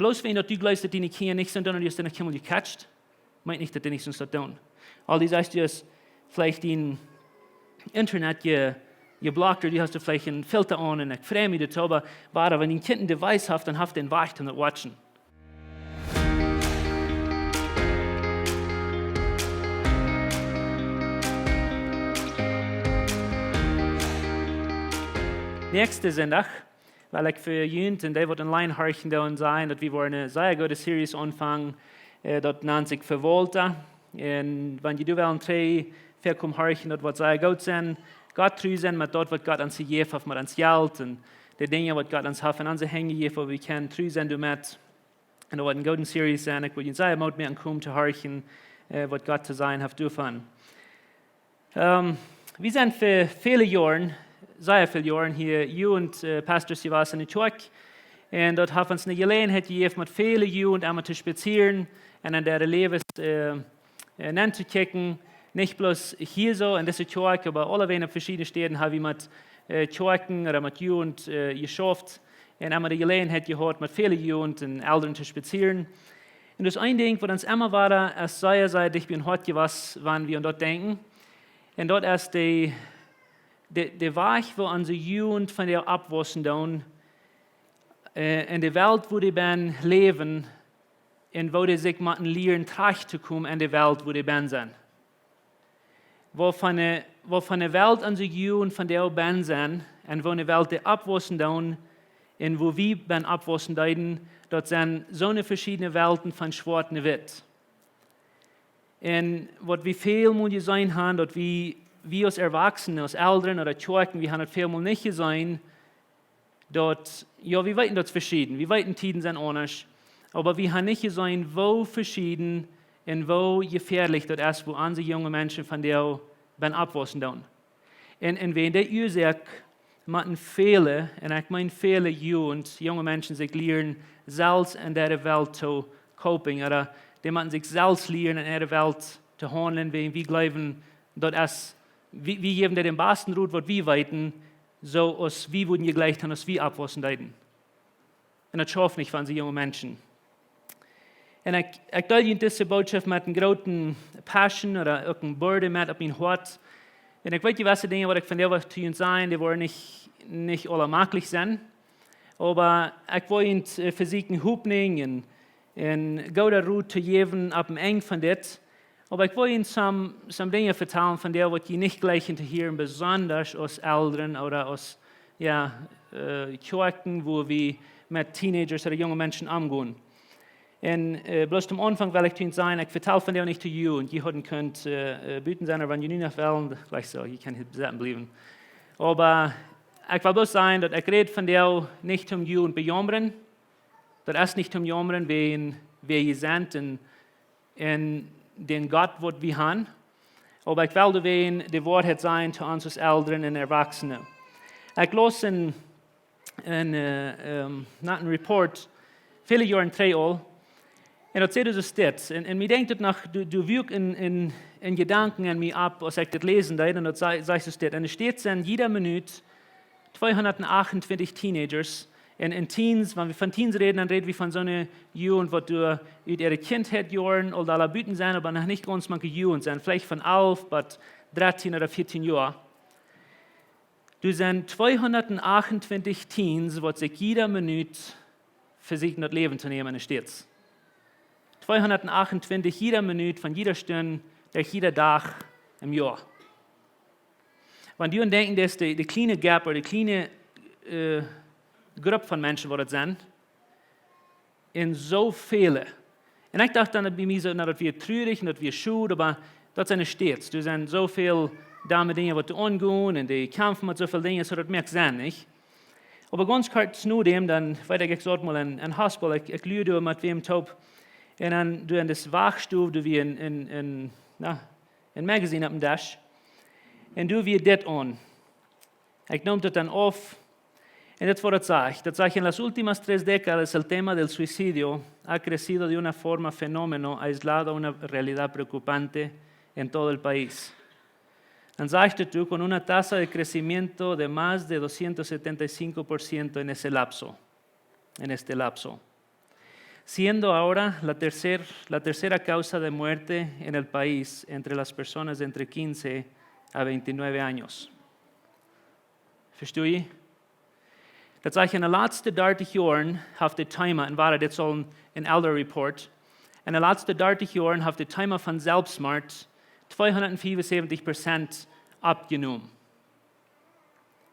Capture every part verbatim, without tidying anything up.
Bloos wan daut du jleefst, daut diene Kjinja nich sent doonen, dee es dan noch kjeenmol gecatcht, meent nich, daut dee nich sent daut doonen. Aul dee sajcht, du hast veleicht dien Internet je, jeblockt, ooda du hast veleicht een Filter aun un ekj frei mie daut, oba wada, wan een Kjint een Device haft, dan haft dee een Wajch om daut to watchen. Näakjsten Sindach well ekj fa junt un dee waut online horchen doonen sajen, daut wie woaren eene sea goode Series aunfangen, äh, daut nant sikj Verwalta. Un wan jie doa wellen trigj, väakomen horchen, daut woat sea goot sennen. Gott tru sennen met daut waut Gott ons jejäft haft, met ons Jelt un de Dinja waut Gott ons haft en onse Henj jejäft, wua wie kjennen tru sennen doamet. Un daut woat eene goode Series sennen. Ekj well junt sea Moot moaken, komen to horchen, äh, waut Gott to sajen haft doavon. Ähm, wie sent fa väle Joaren, sea väle Joaren hia Jugend, äh, Pastors jewast en de Kjoakj. Un daut haft ons eene Jeläajenheit jejäft, met väle Jugend emol to spazieren un en äare Läwes, äh, äh, nenntokjikjen. Nich bloos hia soo en dise Kjoakj, oba aulawäajen opp veschiedne Städen ha wie met, äh, Kjoakjen ooda met Jugend, äh, jeschauft. Un emma de Jeläajenheit jehaut, met väle Jugend un Elren to spazieren. Un daut es een Dinkj, waut ons emma wada aus sea, sea dicht biem Hoat jewast, wan wie aun daut denkjen. Un daut es de, de, de Wajch, woo onse Jugend vondoag oppwaussen deit, äh, en de Welt, wua dee bennen läwen, un woo dee sikj motten lieren trajcht to komen en de Welt, wua dee bennen sent. Woo von de, woo von de Welt onse Jugend vondoag bennen sent, un woo de Welt dee oppwaussen deit, un woo wie bennen oppwaussen deeden, daut sent soone veschiedne Welten von schwoat un witt. Un waut wie väl mol jeseenen haben, daut wie, wie aus Erwachsene, aus Elren ooda Kjoakjen, wie haben daut väl mol nich jeseenen, daut, jo, wie weeten daut veschieden, wie weeten Tieden sent aundasch, oba wie haben nich jeseenen, woo veschieden un woo jefäadlich daut es, wua onse junge Menschen vondoag bennen oppwaussen doonen. Un, un wäajen dee Uasoak motten väle, un ekj meen väle Jugend, junge Menschen sikj lieren, selfst en dise Welt to copen, ooda dee motten sikj selfst lieren, en dise Welt to haundlen, wäajen wie jleewen, daut es, wie, wie jäwen dee dän basten Rot, waut wie weeten, soo aus wie wudden jejlikjt haben, aus wie oppwaussen deeden. Un daut schauft nich fa onse junge Menschen. Un ekj, ekj deel junt dise Bootschoft met eene groote Passion ooda uk eene Börd met opp mien Hoat. Un ekj weet, jewesse Dinja, waut ekj vondoag to junt saj, dee woaren nich, nich aula maklich sennen. Oba ekj well junt, äh, vesieekjen Hopninj un, un goode Rot to jäwen opp däm Enj von dit. Oba ekj well junt some, some Dinja vetalen von dee, waut jie nich jlikjen to hieren, besonda aus Elren ooda aus, jo, äh, Kjoakjen, wua wie met Teenagers ooda junge Menschen omgonen. Un, äh, bloos toom Aunfank well ekj junt sajen, ekj vetal vondoag nich to junt, jie hauden kunt, äh, äh, buten sennen, ooda wan jie nu noch wellen, jlikj soo, jie kjennen hia sitten bliewen. Oba ekj well bloos sajen, daut ekj räd vondoag nich toom junt bejaumren, daut es nich toom jaumren, wäajen wäa jie sent un, un dän Gott, waut wie haben. Oba ekj well doawäajen de Woarheit sajen to ons aus Elren un Erwachsene. Ekj laus een, een, äh, ähm, nich een Report, väle Joaren trigj aul. Un daut sajcht soo dit. Un, un mie denkjt daut noch, doa, doa wia uk een, een, een Jedanken aun mie opp, aus ekj dit läsen deed. Un daut saj-, sajcht soo dit. En de States sent jiede Minut tweehundertachtundzwanzig Teenagers un, un Teens, wan wie von Teens räden, dan räden wie von soone Jugend, waut doa ut äare Kjintheit Joaren aul doa buten sent, oba noch nich gaunz mank Jugend sent, veleicht von alf bat dartieen ooda vieetieen Joa. Doa sent tweehundertachtundzwanzig Teens, waut sikj jiede Minut vesieekjen daut Läwen to nämen en de States. Tweehundertachtundzwanzig jiede Minut von jiede Stund, derch jieda Dach em Joa. Wan du aun denkjen deist, de, de kjliene Gap ooda de kjliene, äh, Grupp von Menschen, waut daut sent, un soo väle. Un ekj docht dan bie mie soo, na, daut wia trurich un daut wia schod, oba daut sent de States. Doa sent soo väl domme Dinja, waut doa aungonen, un dee kjamfen met soo väl Dinja, soo daut moakt Senn, nich? Oba gaunz kort no däm, dan weet ekj, ekj saut mol en, en Hospital, ekj, ekj luad doa met wäm toop. Un dan doa en de Wachtstow, doa wia een, een, een, na, een Magazine oppem Desch. Un doa wia dit aun. Ekj neem daut dan auf. Un dit es waut daut sajcht. Daut sajcht: "En las últimas tres décadas el tema del suicidio ha crecido de una forma fenómeno aislado a una realidad preocupante en todo el país." Dan sajcht et doa: "Con una tasa de crecimiento de más de doscientos setenta y cinco por ciento en ese lapso, en este lapso." Siendo ahora la tercer-, la tercera causa de muerte en el país entre las personas entre quince a veintinueve años. Vestonen? Daut sajcht, enne latste dartich Joaren haft daut Thema, un wada, dit es aul een, een ellra Report, enne latste dartich Joaren haft daut Thema von Selfstmoot tweehundatfiefunsäwentich Prozent oppjenomen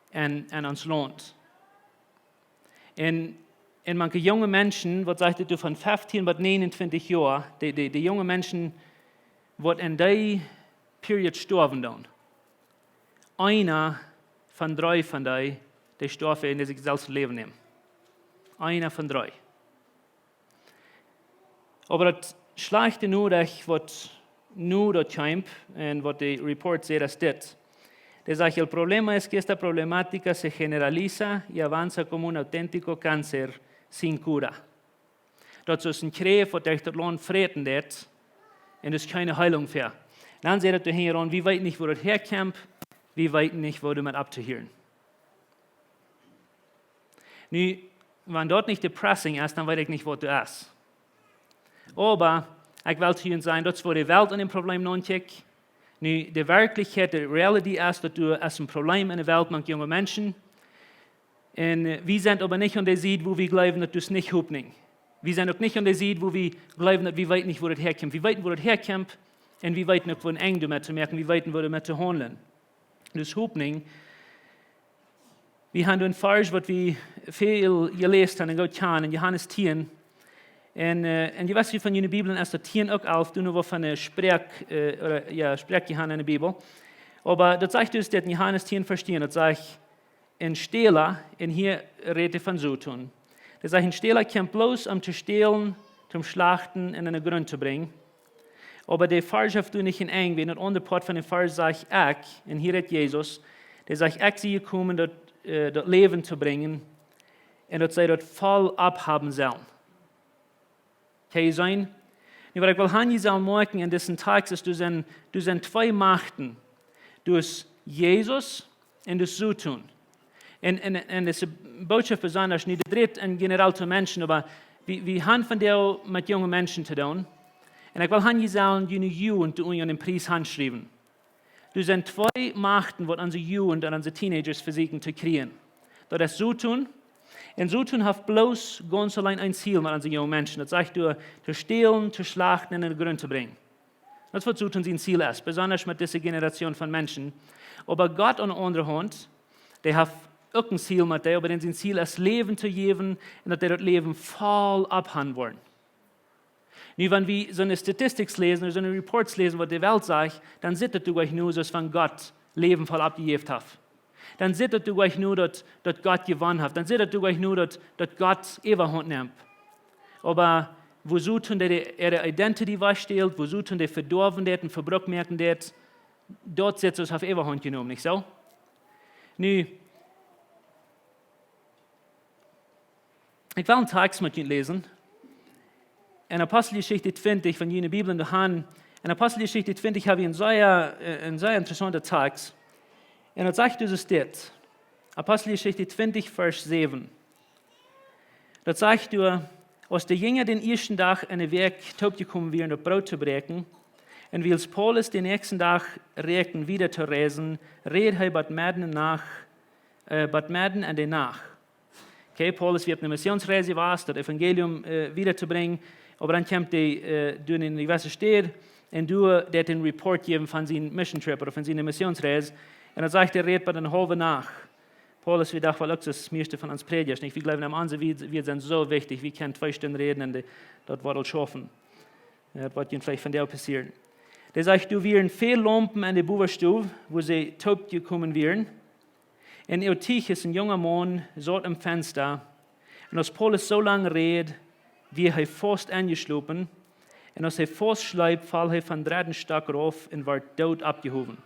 en, en ons Launt. Un, un mank de junge Menschen, waut sajcht daut, von feftieen bat näajenuntwintich Joa, de, de, de junge Menschen, waut en dee Period stoawen doonen, eena von dree von dee, dee stoawen, wan dee sikj selfst daut Läwen nämen. Eena von dree. Oba daut schlajchte Norecht, waut nu daut kjemt un waut de Report sajcht, es dit. Dee sajcht: "El problema es que esta problemática se generaliza y avanza como un auténtico cáncer sin cura." Daut es een Kjräft, waut derch daut Launt fräten deit, un doa es kjeene Heilunk fa. Dan sajcht daut doa hinjaraun, wie weeten nich, wua daut häakjemt, wie weeten nich, woo doamet opptohieren. Nu, wan daut nich depressing es, dan weet ekj nich, waut daut es. Oba ekj well to junt sajen, daut es, woo de Welt aun daut Problem nodenkjt. Nu, de Werkjlichkjeit, de reality es, daut doa es een Problem en de Welt mank junge Menschen. Un, äh, wie sent oba nich aun de Sied, wua wie jleewen, daut es nich Hopninj. Wie sent uk nich aun de Sied, wua wie jleewen, daut wie weeten nich, wua daut häakjemt. Wie weeten, wua daut häakjemt, un wie weeten uk, woo een Enj doamet to moaken. Wie weeten, woo doamet to haundlen. Daut es Hopninj. Wie haben een Varsch, waut wie väl jeläst haben un goot kjanen, en Johanes tieen. Un, äh, un jie weeten, von june Bibeln es daut tieen uk alf, doa noch waut von de Spräakj, äh, ooda, jo, Spräakj haben en de Bibel. Oba daut sajcht doa, daut en Johanes tieen Varsch tieen, daut sajcht: "Een Stäla", un hia rät hee von Soton. Dee sajcht: "Een Stäla kjemt bloos om to stälen, to schlachten un en de Grunt to brinjen." Oba de Varsch haft doa nich een Enj, wiels daut aundre Poat von dän Varsch sajcht: "Ekj", un hia rät Jesus, dee sajcht: "Ekj sie jekomen, daut, äh, daut Läwen to brinjen, un daut see daut voll opphaben sellen." Kjenn jie seenen? Nu, waut ekj well han jie sellen moakjen en disen Tekst es, doa sent, doa sent twee Machten. Doa es Jesus un doa es Soton. Un, un, un dise Bootschoft besonda, nich daut rät en general to Menschen, oba wie, wie haben vondoag met junge Menschen to doonen. Un ekj well han jie sellen june Jugend doa unja dän Pries hanschriewen. Doa sent twee Machten, waut onse Jugend un onse Teenagers vesieekjen to kjrieen. Daut es Soton. Un Soton haft bloos gaunz auleen een Ziel met onse junge Menschen. Daut sajcht doa, to stälen, to schlachten un en de Grunt to brinjen. Daut es, waut Soton sien Ziel es, besonda met dise Generation von Menschen. Oba Gott aun de aundre Haunt, dee haft uk een Ziel met dee, oba dan sien Ziel es Läwen to jäwen un daut dee daut Läwen voll opphaben woaren. Nu, wan wie soone Statistics läsen ooda soone Reports läsen, waut de Welt sajcht, dan sitt daut doa nich ut, soo aus wan Gott Läwen voll oppjejäft haft. Dan sitt daut doa nich ut, daut, daut Gott jewonnen haft. Dan sitt daut doa nich ut, daut, daut Gott Äwahaunt nemt. Oba woo Soton dee, dee äare Identity wajchstält, woo Soton dee vedoawen deit un vebrukt moaken deit, daut sitt soo aus haft Äwahaunt jenomen, nich soo? Nu, ekj well een Tekst met junt läsen. En Aposteljeschicht twintich, wan jie june Bibeln doa han, en Aposteljeschicht twintich hab wie een sea, äh, een sea interessaunten Tekst. Un daut sajcht doa dit. Aposteljeschicht twintich, Varsch säwen. Daut sajcht doa: "Aus de Jinja dän ieeschten Dach enne Wäakj toopjekomen wieren, daut Broot to bräakjen, un wiels Paulus dän näakjsten Dach räakjend wieda to reisen, räd hee bat medden en Nacht, äh, bat medden en de Nacht." Okay, Paulus wia opp eene Missionsreis jewast, daut Evangelium, äh, wieda to brinjen. Oba dan kjemt hee, äh, doa en eene jewesse Staut un doa deit hee een Report jäwen von sienen Mission Trip ooda von siene Missionsreis. Un dan sajcht hee, räd bat eene haulwe Nacht. Paulus, wie dachten, well, uk daut mieeschte von ons Prädjasch, nich? Wie jleewen aun onse, wie, wie sent soo wichtich, wie kjennen twee Stunden räden un de, daut woat aul schaufen. Jo, daut woat junt veleicht vondoag passieren. Dee sajcht, doa wieren väl Laumpen en de Bowastow, wua see toopjekomen wieren. Un Eutychus, een junga Maun, saut aum Fensta. Un aus Paulus soo lang räd, wia hee faust enjeschlopen. Un aus hee faust schleep, foll hee vom dredden Stock rauf un wort doot oppjehowen.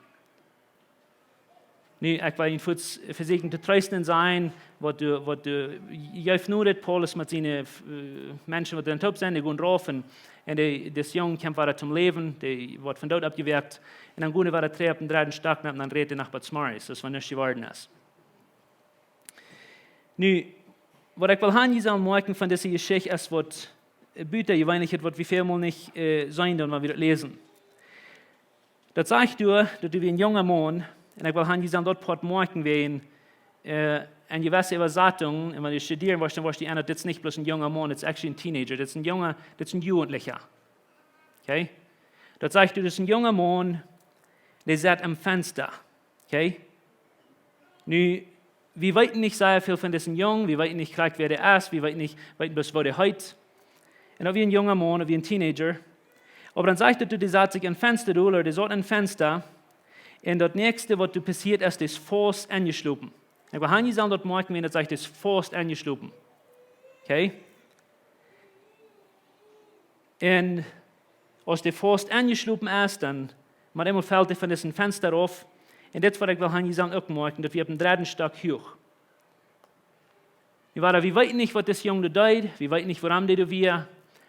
Nu, ekj well junt fuaz vesieekjen to treesten un sajen, waut doa, waut doa, jie weeten nu, daut Paulus met siene, äh, Menschen, waut doa toop sent, dee gonen rauf un, un dee, dis Jung kjemt wada toom Läwen, dee woat vom Doot oppjewakjt, un dan gonen dee wada trigj opp dän dredden Stock nopp un dan rät hee noch bat zemorjes, soo aus wan nuscht jeworden es. Nu, waut ekj well han jie sellen moakjen von dise Jeschicht es, waut butajeweenlich, waut wie väl mol nich äh, seenen dan, wan wie daut läsen. Daut sajcht doa, daut du wia een junga Maun, un ekj well han, jie sellen daut Poat moakjen, wäajen äh, en jewesse Äwasatungen, un wan du studieren woascht, dan woascht du enn, daut dit es nich bloos een junga Maun, dit es actually een teenager, dit es een junga, dit es een Jugendlicha. Okay? Daut sajcht doa, dit es een junga Maun, dee sett aum Fensta. Okay? Nu, wie weeten nich sea väl von disen Jung, wie weeten nich krakjt wäa dee es, wie weeten nich, weeten bloos woo dee heet. Un daut wia een junga Maun, daut wia een teenager. Oba dan sajcht daut, dee sat sikj aum Fensta dol, ooda dee saut aum Fensta. Un daut näakjste waut doa passieet es, dee es faust enjeschlopen. Ekj well han, jie sellen daut moakjen, wan daut sajcht, dee es faust enjeschlopen. Okay? Un aus dee faust enjeschlopen es, dan met eemol felt dee von disen Fensta rauf. Un dit es waut ekj well han, jie sellen uk moakjen, daut wia opp dän dredden Stock huach. Wie weeten nich waut dis Jung doa deed, wie weeten nich wuarom dee doa wia,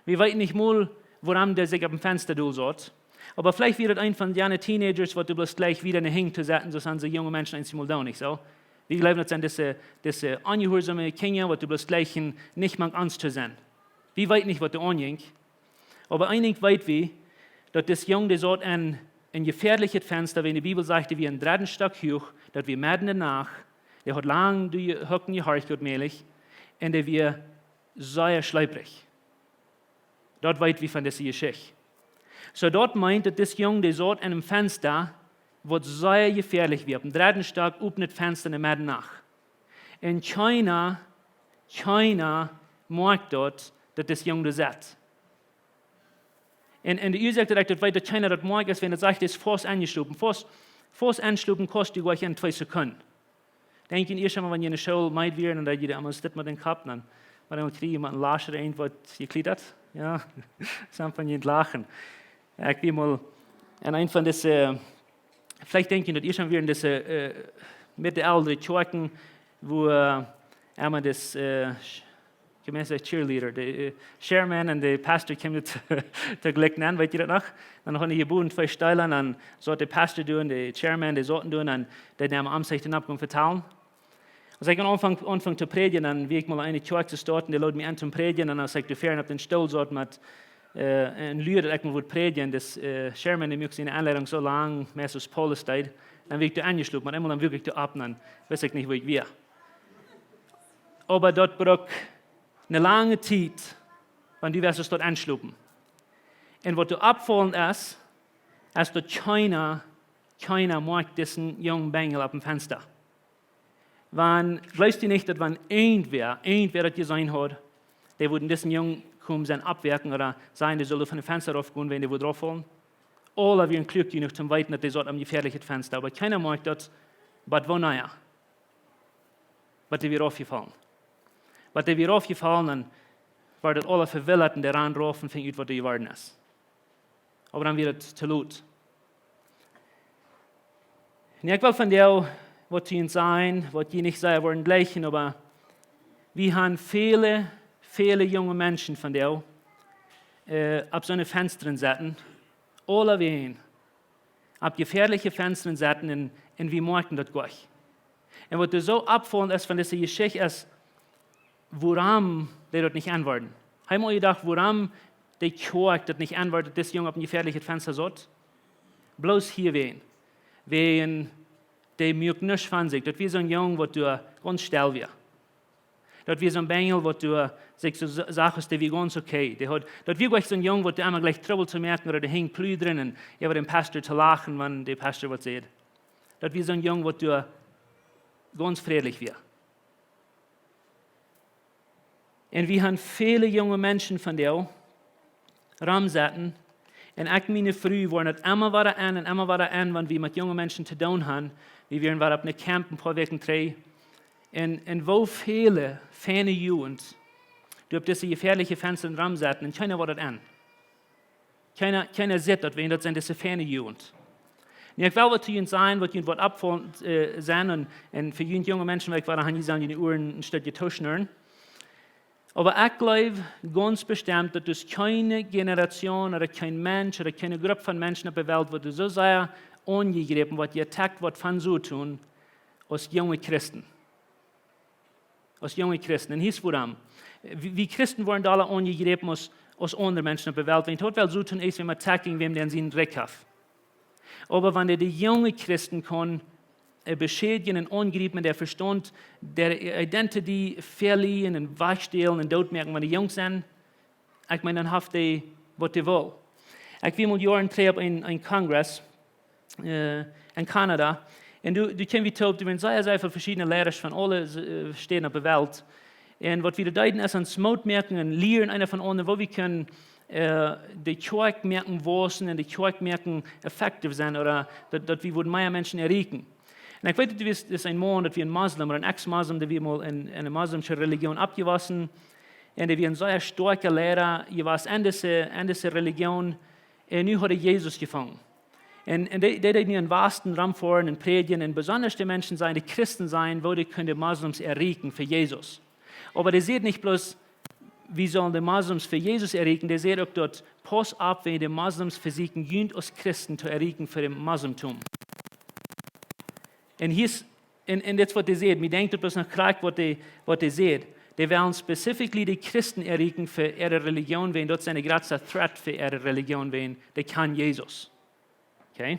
wie weeten nich mol wuarom dee sikj opp dän Fensta dol saut. Oba veleicht wia daut een von jane teenagers, waut doa bloos jlikj wada ne Henj to setten, soo aus see junge Menschen eensjemol doonen, nich soo? Wie jleewen, daut sent dise, dise onjehuarsome Kjinja, waut doa bloos jlikjen, nich mank ons to sennen. Wie weeten nich waut doa aunjinkj. Oba een Dinkj weet wie, daut dis Jung, dee saut aun een jefäadlichet Fensta, wan de Bibel sajcht, dee wia opp dän dredden Stock huach, daut wia medden enne Nacht, dee haud lang doa je-, hocken jehorcht, waut mäajlich, un dee wia sea schleeprich. Daut weet wie von dise Jeschicht. Soo daut meent, daut dis Jung, dee saut aun een Fensta, waut sea jefäadlich wia, opp dän dredden Stock, opp een Fensta enne Meddenacht. Un kjeena, kjeena moakjt daut, daut dis Jung doa sett. Un, un de Uasoak, daut ekj daut weet, daut kjeena daut moakjt, es, wan daut sajcht, dee es faust enjeschlopen. Faust, faust enschlopen kaust du jlikj en twee Sekunden. Denkj jie ieescht mol, wan jie enne School meed wieren, un daut jie emma dit met dän Kopp, dan, oba dan kjrieech jie met een Lasch ooda irjent waut jekjlidat. Jo, sommje von junt lachen. Jo, ekj wia mol enn eent von dise, veleicht denkj jie daut, ieescht wieren dise äh, met de eldre Kjoakjen, wua äh, emma dis äh, Sch-, ekj meen, dee cheerleader, de äh, chairman un de pastor kjeemen to, to jlikj nenn, weet jie daut noch? Dan hauden dee jeboden twee Stool, dan saut de pastor doa un de chairman, dee sauten doa, un dee neemen Aunsichten opp, om vetalen. Aus ekj aunfunk, aunfunk to prädjen, dan wia ekj mol enne Kjoakj to stonen, dee lood mie en toom prädjen, un aus ekj doa väaren opp dän Stool saut met äh, un luad, daut ekj mol wudd prädjen, dis äh, chairman, dee muak siene Enleidunk soo lang, meist aus Paulus deed, dan wia ekj doa enjeschlopen, oba eemol dan wuak ekj doa opp, dan wist ekj nich, wua ekj wia. Oba daut brukt ne lange Tiet, wan du west doa enschlopen. Un waut doa oppfaulent es, es daut kjeena, kjeena moakjt disen jungen Benjel opp dän Fensta. Wan, jleefst du nich, daut wan irjentwäa, irjentwäa daut jeseenen haud, dee wudd disen Jung komen sennen oppwakjen ooda sajen, dee sull von daut Fensta rauf gonen, wan dee wudd rauffaulen? Aula wieren kluak jenuach toom weeten, daut dee saut aum jefäadlichen Fensta. Oba kjeena moakjt daut, bat wanea? Bat dee wia raufjefollen. Bat dee wia raufjefollen, dan wia daut aula vewildat un dee rand rauf un funk ut, waut doa jeworden es. Oba dan wia et too lot. Nu, ekj well vondoag waut to junt sajen, waut jie nich sea woaren jleichen, oba wie haben väle, väle junge Menschen vondoag äh, opp soone Fensta sitten, aulawäajen, opp jefäadliche Fensta sitten un, un wie moakjen daut jlikj. Un waut doa soo oppfaulent es von dise Jeschicht es, wuarom dee daut nich enworden. Hee haud jedocht, wuarom dee Kjoakj daut nich enworden, daut dis Jung opp een jefäadlichet Fensta saut. Bloos hia wäajen. Wäajen dee muak nuscht von sikj. Daut wia soon Jung, waut doa gaunz stell wia. Daut wia soon Benjel, waut doa sikj soo sa-, sach, aus dee wia gaunz okay. Dee haud, daut wia jlikj soon Jung, waut doa emma jlikj Trubbel to moaken ooda doa hinjen pludren un äwa dän Pastor to lachen, wan de Pastor waut säd. Daut wia soon Jung, waut doa gaunz frädlich wia. Un wie haben väle junge Menschen vondoag romsitten. Un ekj un miene Fru woaren daut emma wada enn un emma wada enn, wan wie met junge Menschen to doonen haben. Wie wieren wada opp een Camp een poa Wäakjen trigj. Un, un woo väle feine Jugend doa opp dise jefäadliche Fensta romsitten. Un kjeena woat daut enn. Kjeena, kjeena sitt daut, wan daut sent dise feine Jugend. Nu, ekj well waut to junt sajen, waut junt woat oppfaulent äh, sennen. Un, un fa junt junge Menschen, well ekj wada han, jie sellen june Uaren een Stootje tooschnurren. Oba ekj jleew gaunz bestemt, daut doa es kjeene Generation ooda kjeen Mensch ooda kjeene Grupp von Menschen opp de Welt, waut doa soo sea aunjejräpen woat, jeattackt woat von Soton, aus junge Christen. Aus junge Christen. Un hia es wuarom. Wie, wie Christen woaren doa aula aunjejräpen aus, aus aundre Menschen opp de Welt. Wan daut well soo tun es, wan man checking, wäm dän sien Rikj haft. Oba wan dee de junge Christen kaun, äh, beschädigen un aungriepen, dän Vestaunt, dee identity velieren un wajchstälen un dootmoaken, wan dee junk sent, ekj meen, dan haft dee waut dee well. Ekj wia mol Joaren trigj opp een, een Congress, äh, en Kanada. Un doa, doa kjeemen wie toop, doa wieren sea, sea väl veschiedne Leida von aule, äh, Städen opp de Welt. Un waut wie doa deeden es ons Moot moaken un lieren eena von aundren, woo wie kjennen, äh, de Kjoakj moaken wausen un de Kjoakj moaken effective sennen, ooda daut, daut wie wudden mea Menschen erreichen. Un ekj weet, daut wia, daut es een Maun, daut wia een Moslem ooda een Ex-Moslem, dee wia mol en, en eene moslemische Religion oppjewossen. Un dee wia een sea stoakja Leida jewast en dise, en dise Religion. Un nu haud hee Jesus jefungen. Un, un dee, dee deed nu em Wasten romfoaren un prädjen un besonda de Menschen sajen, de Christen sajen, woo dee kunnen de Moslems erreichen fa Jesus. Oba dee säd nich bloos, wie sellen de Moslems fa Jesus erreichen, dee säd uk daut, pausst opp, wan de Moslems vesieekjen, junt aus Christen to erreichen fa daut Moslemtum. Un hia es, un, un dit es waut dee säd, mie denkjt daut bloos noch krakjt waut dee, waut dee säd. Dee wellen specifically de Christen erreichen fa äare Religion, wiels daut sent de jratste threat fa äare Religion, wiels dee kjanen Jesus. Okay?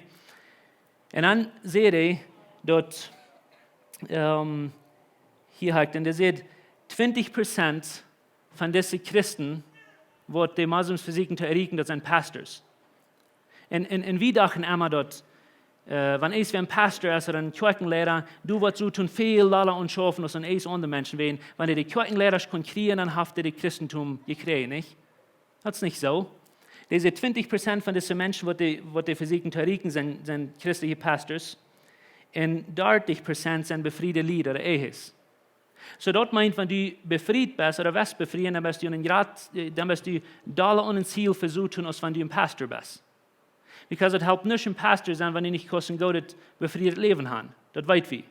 Un dan säd hee daut, ähm, hia hab ekj, un dee säd, twintich Prozent von dise Christen, waut de Moslems vesieekjen to erreichen, daut sent Pastors. Un, un, un wie dochten emma daut, äh, wan eena een Pastor es ooda een Kjoakjenleida, dee woat soo tun väl dolla aunschaufen aus een aundra Mensch, wan, wan dee de Kjoakjenleidasch kunn kjrieen, dan haft dee daut Christentum jekjräajen, nich? Daut es nich soo. Dise twintich Prozent von dise Menschen, waut dee, waut dee vesieekjen to erreichen, sent, sent christelje Pastors. Un dartich Prozent sent befriede Lied ooda Ehes. Soo daut meent, wan du befriet best ooda west befrieen, dan best du een jrat, äh, dan best du dolla aun een Ziel fa soo tun, aus wan du een Pastor best. Because daut halpt nuscht een Pastor sennen, wan du nich kaust een goodet befrieet Läwen haben. Daut weet wie.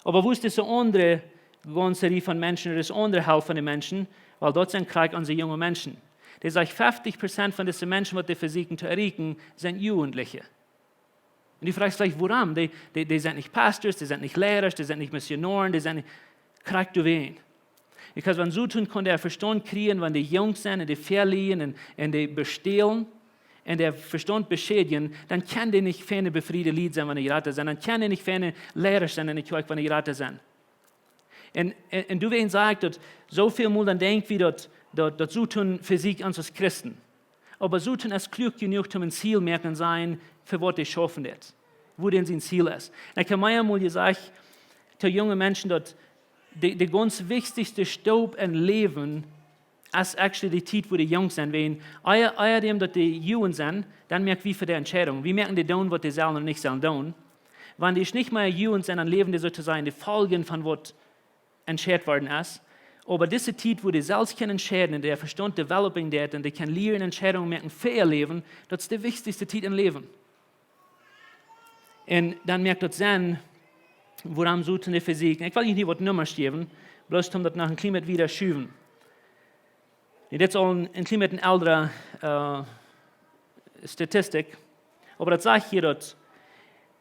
Oba woo es dise aundre gaunze Rieej von Menschen, dise aundre Halft von de Menschen, wiels daut sent krakjt onse junge Menschen. Dee sajcht, feftig Prozent von dise Menschen, waut dee vesieekjen to erreichen, sent Jugendliche. Un du froagst veleicht, wuarom? Dee, dee, dee sent nich Pastors, dee sent nich Leidasch, dee sent nich Missionoaren, dee sent nich, krakjt doawäajen. Because wan soo tun kaun dee Vestaunt kjrieen, wan dee junk sent un dee velieren un, un dee bestälen un dee Vestaunt beschädigen, dan kjennen dee nich feine befriede Lied sennen, wan dee jrata sent. Dan kjennen dee nich feine Leidasch sennen en de Kjoakj, wan dee jrata sent. Un, un, un doawäajen saj ekj daut, soo väl mol dan denkj wie daut, daut, daut soo tun vesieekjt ons aus Christen. Oba soo tun es kluak jenuach, om een Ziel moaken sennen, fa waut dee schaufen deit. Woo dän sien Ziel es. Un ekj hab mea mol jesajcht to junge Menschen, daut de, de gaunz wichtichste Staup em Läwen es actually de Tiet, wua dee junk sent. Wan, ea, ea däm daut dee Jugendliche sent, dan moak wie fa dee Entscheidungen. Wie moaken dee doonen, waut dee sellen un nich sellen doonen. Wan dee nich mea Jugendliche sent, dan läwen dee soo to sajen de Foljen von waut entscheit worden es. Oba dise Tiet, wua dee selfst kjennen entscheiden un dee Vestaunt developing deit un dee kjennen lieren Entscheidungen moaken fa äa Läwen, daut es de wichtichste Tiet em Läwen. Un dan moakt daut Senn, wuarom soo tun vesieekjen. Ekj well junt hia waut Nummasch jäwen, bloos om daut noch een kjlien bät wieda schuwen. Nu, dit es aul een, een kjlien bät een eldre, äh, Statistik, oba daut sajcht hia, daut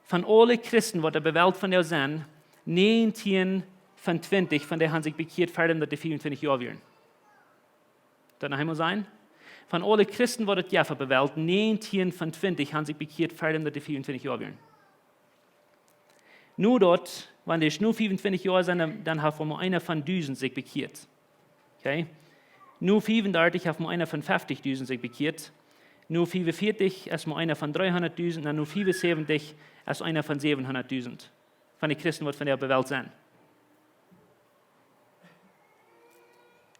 von aule Christen, waut doa bie de Welt vondoag sent, näajentieen von twintich von dee haben sikj bekjieet, ver daut dee fiefuntwintich Joa wieren. Daut noch eemol sajen. Von aule Christen, waut et jeft opp de Welt, näajentieen von twintich haben sikj bekjieet, ver daut dee fiefuntwintich Joa wieren. Nu daut, wan dee nu fiefuntwintich Joa sent, dan, dan haft mau eena von dusent sikj bekjieet. Okay? Nu fiefundartich haft mau eena von feftichdusent sikj bekjieet. Nu fiefunvieetich es mau eena von dreehundatdusent, un nu fiefunsäwentich es eena von säwenhundatdusent. Von de Christen, waut vondoag opp de Welt sent.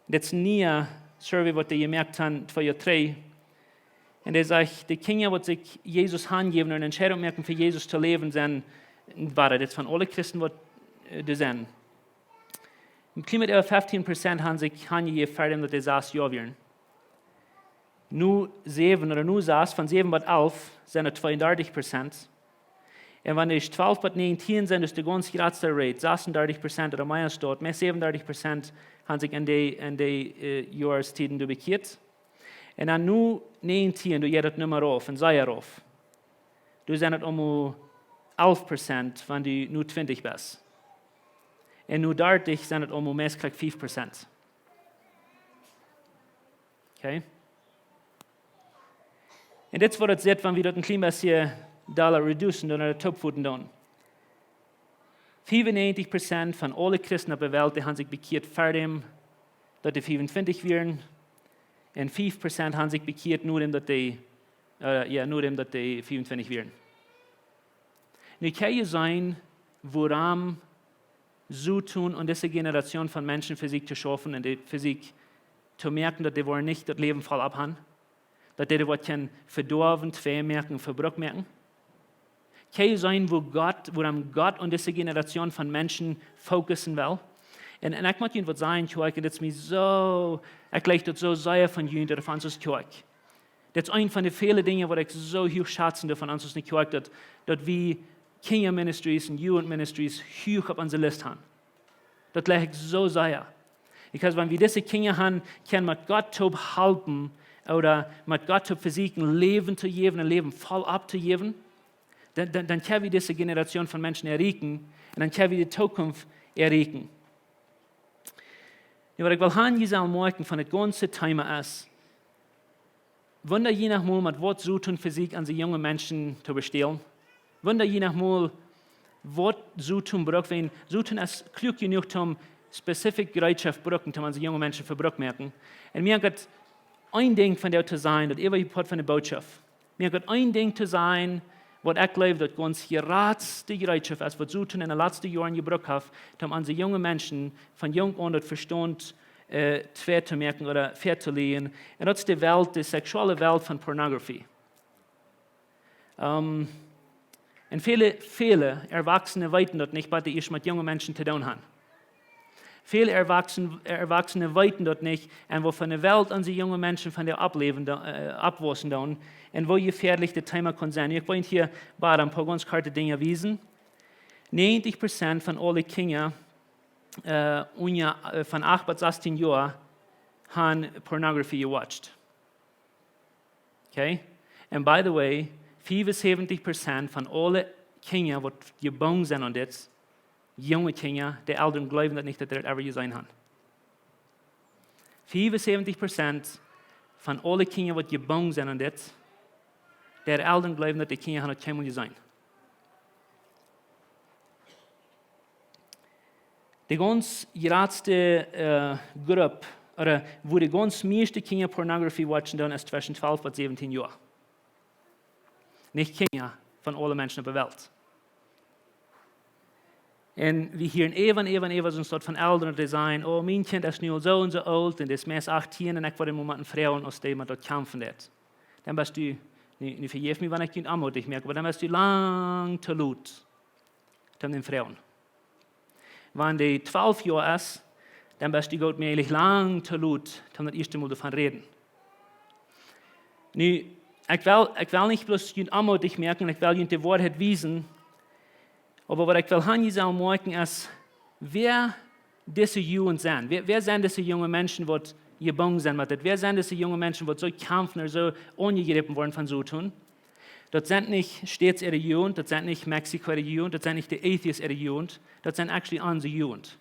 Dit es een niea Survey, waut dee jemoakt haben, twee Joa trigj. Un dee sajcht, de Kjinja, waut sikj Jesus hanjäwen un eene Entscheidunk moaken, fa Jesus to läwen, sent, wia dit von aule Christen, waut, äh, doa sent. Een kjlien bät äwa feftieen Prozent haben sikj hanjejäft, ver daut dee sas Joa wieren. Nu säwen ooda nu sas, von säwen bat alf, sent et tweeundartich Prozent. Un wan dee twalf bat näajentieen sent, es de gaunz jratste Rate, sasundartich Prozent ooda mea es daut, mea säwenundartich Prozent haben sikj en dee, en dee, äh, Joarstieden doa bekjieet. Un dan nu näajentieen, doa jeit daut Numma rauf, un sea rauf. Doa sent et aulmol alf Prozent, wan du nu twintich best. Un nu dartich sent et aulmol meist krakjt fief Prozent. Okay? Un dit es waut et sitt, wan wie daut een kjlien bät dolla reducen doonen, ooda toopvoten doonen. Fiewennegentig Prozent von aule Christen opp de Welt, dee haben sikj bekjieet ver däm, daut dee fiefuntwintich wieren. Un fief Prozent haben sikj bekjieet, no däm daut dee, äh, jo, no däm daut dee fiefuntwintich wieren. Nu kjenn jie seenen, wuarom Soton un dise Generation von Menschen vesieekjt to schaufen un dee vesieekjt to moaken, daut dee woaren nich daut Läwen voll opp haben, daut dee daut kjennen vedoawen, twei moaken, vebrukt moaken. Kjenn jie seenen, wua Gott, wuarom Gott un dise Generation von Menschen fokussen well? Un, un ekj mott junt waut sajen, Kjoakj, un dit es mie soo, ekj leew daut soo sea von junt, ooda von ons aus Kjoakj. Dit es eent von de väle Dinja, waut ekj soo huach schazen doo von ons aus eene Kjoakj, daut, daut wie Kinja Ministries un Jugend Ministries huach opp onse List haben. Daut leew ekj soo sea. Because wan wie dise Kinja haben, kjennen met Gott toop halpen, ooda met Gott toop vesieekjen, Läwen to jäwen un Läwen voll opp to jäwen, dan, dan, dan kjenn wie dise Generation von Menschen erreichen un dan kjenn wie de Zukunft erreichen. Nu, waut ekj well haben, jie sellen moakjen von dit gaunze Thema es, wunda jie noch mol met waut Soton vesieekjt onse junge Menschen to bestälen? Wunda jie noch mol waut Soton brukt, wan Soton es kluak jenuach, om specific Jereetschoft brucken, om onse junge Menschen vebrukt moaken? Un mie haft een Dinkj von doa to sajen, daut äwa Poat von de Bootschoft. Mie haft een Dinkj to sajen, waut ekj jleew daut gaunz jratste Jereetschoft es, waut Soton en de latste Joaren jebrukt haft, om onse junge Menschen von junk aun daut Vestaunt, äh, twei to moaken ooda väa to lieren. Un daut es de Welt, de seksuelle Welt von Pornografie. Ähm, un väle, väle Erwachsene weeten daut nich, waut dee ieescht met junge Menschen to doonen haben. Väle Erwachsen-, Erwachsene weeten daut nich, un woo von de Welt onse junge Menschen von doa oppläwen do-, äh, oppwaussen doonen, un woo jefäadlich dit Thema kaun sennen. Ekj well hia bloos een poa gaunz korte Dinja wiesen. Negentig Prozent von aule Kjinja, äh, unja, äh, von acht bat sastieen Joa haben Pornografie jewatcht. Okay? And by the way, fiewensäwentig Prozent von aule Kjinja, waut jebungen sent aun dit, junge Kjinja, de Elren jleewen daut nich, daut dee daut ever jeseenen haben. Fiewensäwentig Prozent von aule Kjinja, waut jebungen sent aun dit, de Elren jleewen daut de Kjinja haben daut kjeenmol jeseenen. De gaunz jratste, äh, Grupp, ooda wua de gaunz mieeschte Kjinja Pornografie watchen doonen, es tweschen twalf bat säwentieen Joa. Nich Kjinja, von aule Menschen opp de Welt. Un wie hieren äwa un äwa un äwa soont von Elren, dee sajen: "Oh, mien Kjint es nu aul soo un soo oolt, un dee es meist achtieen, un ekj woa dän mau motten froagen, aus dee met daut kjamfen deit." Dan best du, nu, nu vejeff mie, wan ekj junt onmootich moak, oba dan best du lang to lot toom dän froagen. Wan dee twalf Joa es, dan best du goot mäajlich lang to lot toom daut ieeschte Mol doavon räden. Nu, ekj well, ekj well nich bloos junt onmootich moaken, ekj well junt de Woarheit wiesen, oba waut ekj well haben, jie sellen moakjen es, wäa dise Jugend sent. Wäa, wäa sent dise junge Menschen, waut jebungen sent met dit? Wäa sent dise junge Menschen, waut soo kjamfen ooda soo aunjejräpen woaren von Soton? Daut sent nich States äare Jugend, daut sent nich Mexiko äare Jugend, daut sent nich de Atheist äare Jugend, daut sent actually onse Jugend.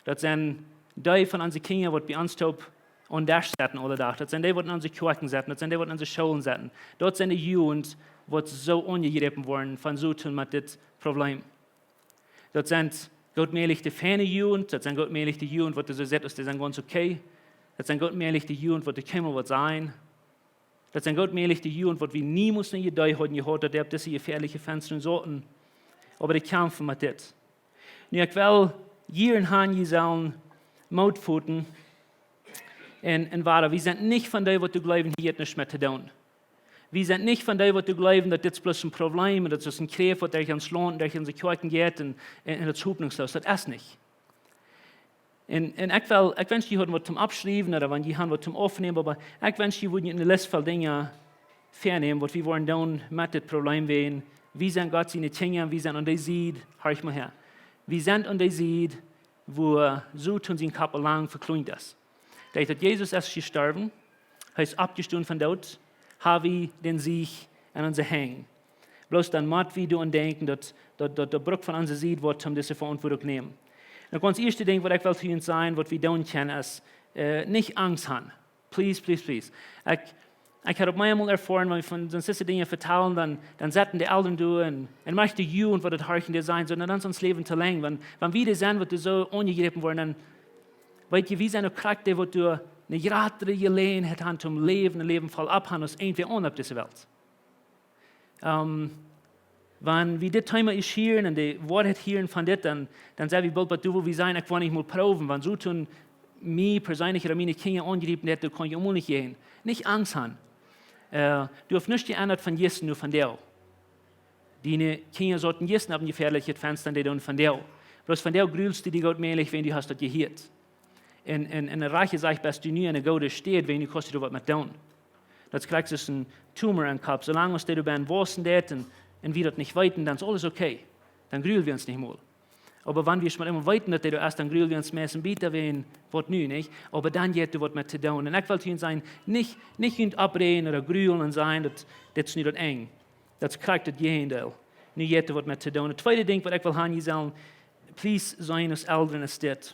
Daut sent dee von onse Kjinja, waut bie ons toop aum Desch setten aule Dach. Daut sent dee, waut en onse Kjoakjen setten. Daut sent dee, waut en onse Schoolen setten. Daut sent de Jugend, waut soo aunjejräpen woaren von Soton met dit Problem. Daut sent goot mäajlich de feine Jugend, daut sent goot mäajlich de Jugend, waut soo sitt, aus dee sent gaunz okay. Daut sent goot mäajlich de Jugend, waut de Kjemel waut sajen. Daut sent goot mäajlich de Jugend, waut wie niemols ne Idee hauden jehaut, daut dee opp dise jefäadliche Fenstren sauten. Oba dee kjamfen met dit. Nu, ekj well hia haben, jie sellen Moot foten. Un, un wada, wie sent nich von dee, waut doa jleewen, hia nuscht met to doonen. Wie sent nich von dee, waut doa jleewen, daut dit bloos een Problem, daut es een Kjräft, waut derch ons Launt, derch onse Kjoakjen jeit, un, un, un daut es hopninjsloos. Daut es nich. Un, un ekj well, ekj wensch, jie hauden waut toom oppschriewen, ooda wan jie haben waut toom oppnämen, oba ekj wensch, jie wudden ne List voll Dinja väanämen, waut wie woaren doonen met dit Problem, wäajen wie sent Gott siene Kjinja, wie sent aun dee Sied, horch mol häa. Wie sent aun dee Sied, wua Soton sien Kopp aul lang vekjlieent es. Derch daut Jesus es jestorwen, hee es oppjestonen vom Doot, ha wie dän Siech en onse Henj. Bloos dan mott wie doaraun denkjen, daut, daut, daut, daut brukt von onse Sied waut, om dise Veauntwuadunk nämen. Un daut gaunz ieeschte Dinkj, waut ekj well to junt sajen, waut wie doonen kjennen, es, äh, nich Angst haben. Please, please, please. Ekj, ekj hab opp mie emol erfoaren, wan wie von soone Dinja vetalen, dan, dan setten de Elren doa un, un meist de Jugend, waut daut horchen, dee sajen, soo, dan es ons Läwen too lang. Wan, wan wie dee sent, waut doa soo aunjegräpen woaren, dan, weet jie, wie sent uk krakjt dee, waut doa eene jratre Jeläajenheit haben toom Läwen, een Läwen voll opp haben aus irjentwäa aundra opp dise Welt. Ähm, wan wie dit Thema es hieren un de Woarheit hieren von dit, dan, dan sent wie boolt bie doa, wua wie sajen, ekj well nich mol proowen, wan Soton mie perseenlich ooda miene Kjinja aunjriepen deit, dan kaun ekj mol nich jäajen. Nich Angst haben. Äh, du hast nuscht jeendat von jistren no vondoag. Diene Kjinja sauten jistren opp een jefäalichet Fensta, dee doonen vondoag. Bloos vondoag grulst du die goot mäajlich, wan du hast daut jehieet. Un, un, un de Rajcht sajcht, best du nu en eene goode Städ, wan du kaust doa waut met doonen. Daut es krakjt soo aus een Tumor em Kopp. Soo lang aus dee doa bennen wausen deit un, un wie daut nich weeten, dan es aules okay. Dan grulen wie ons nich mol. Oba wan wie schmock emol weeten, daut dee doa es, dan grulen wie ons meist een bät wäajen waut nu, nich? Oba dan jeit doa waut met to doonen. Un ekj well hia sajen, nich, nich junt oppräajen ooda grulen un sajen, daut, dit es nu daut Enj. Daut es krakjt daut Jäajendeel. Nu jeit doa waut met to doonen. Daut tweede Dinkj, waut ekj well haben, jie sellen, please, seenen aus Elren, es dit.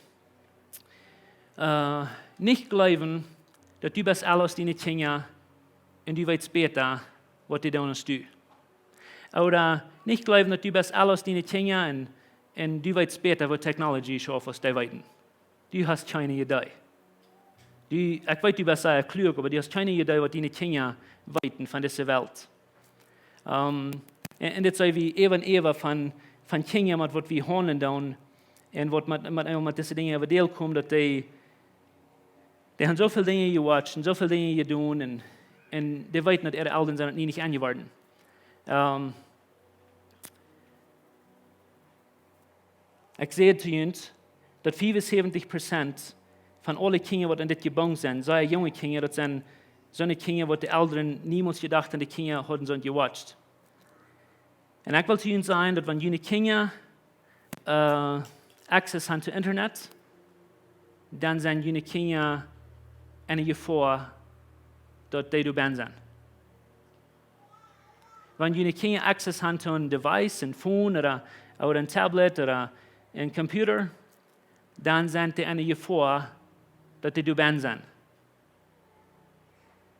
Äh, nich jleewen, daut du best aundasch aus diene Kjinja un du weetst bäta, waut dee doonen aus du. Ooda nich jleewen, daut du best aundasch aus diene Kjinja un, un du weetst bäta, waut Technology schauft, aus dee weeten. Du hast kjeene Idee. Du, ekj weet, du best sea kluak, oba du hast kjeene Idee, waut diene Kjinja weeten von dise Welt. Ähm, un, un dit sent wie äwa un äwa von, von Kjinja, met waut wie haundlen doonen un waut met, met, met dise Dinja äwa deel komen, daut dee, dee haben soo väl Dinja jewatcht un soo väl Dinja jedonen un, un dee weeten, daut äare Elren sent daut nie nich aunjeworden. Ähm, Ekj säd to junt, daut fiefunsäwentich Prozent von aule Kjinja, waut en dit Jebäude sent, sent junge Kjinja, daut sent soone Kjinja, waut de Elren niemols jedocht haben, de Kjinja hauden soont jewatcht. Un ekj well to junt sajen, daut wan june Kjinja, äh, access haben to Internet, dan sent june Kjinja en eene Jefoa, daut dee doa bennen sent. Wan june Kjinja access haben to een Device, een Phone ooda, ooda een Tablet ooda een Computer, dan sent dee en eene Jefoa, daut dee doa bennen sent.